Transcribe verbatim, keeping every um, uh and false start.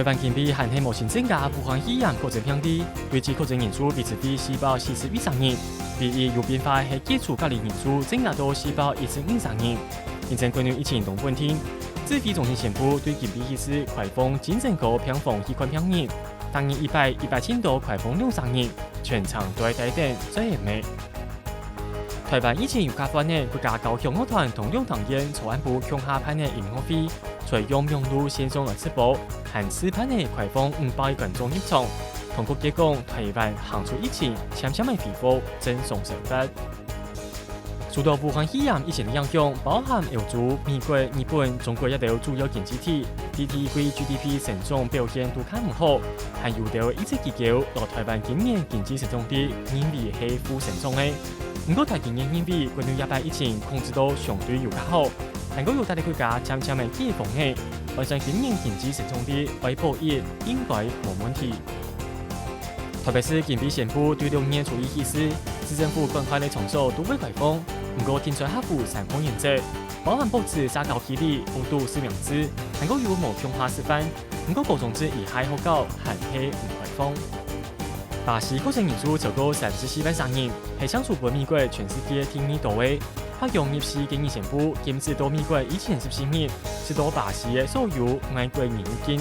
台灣今晡日還係無新增加武漢肺炎確診病例，累計確診人數維持在四百四十一人，唯一有變化係居家隔離人數增加到四百一十五人。因應國內疫情當穩定，指揮中心宣布對今晡日起開放精神科病房去看病人，逐日一擺，一擺盡多開放兩三日，全程都愛戴等，最嚴密。 台灣疫情又較緩咧，國家交響樂團同兩廳院昨暗晡共下辦个音樂會，採用網路線上來直播，還試辦个開放五百觀眾入場。通告講，台灣行出疫情，漸漸个恢復正常生活。受到武漢肺炎疫情个影響，包含歐洲、美國、日本、中國這兜主要經濟體，在第一季GDP成長表現都較毋好，還有兜一息機構摎台灣今年經濟成長率認為係負成長个。 毋過，台經院認為，國內這擺疫情控制到相對有較好，還過有逐个國家漸漸个解封咧，換算今年經濟成長率愛保一應該無問題。台北市今晡日宣布，對六月初一起勢，市政府管轄个場所都會開放，毋過定在合乎三項原則，包含保持社交距離、防堵實名制，還過有無共下食飯， 毋過高中職以下學校還係毋開放。巴西確診人數超過三十四萬人，係上次分美國全世界第二多个。北洋入世建議宣布禁止到美國以前十四日，使到巴西个所有外國人入境。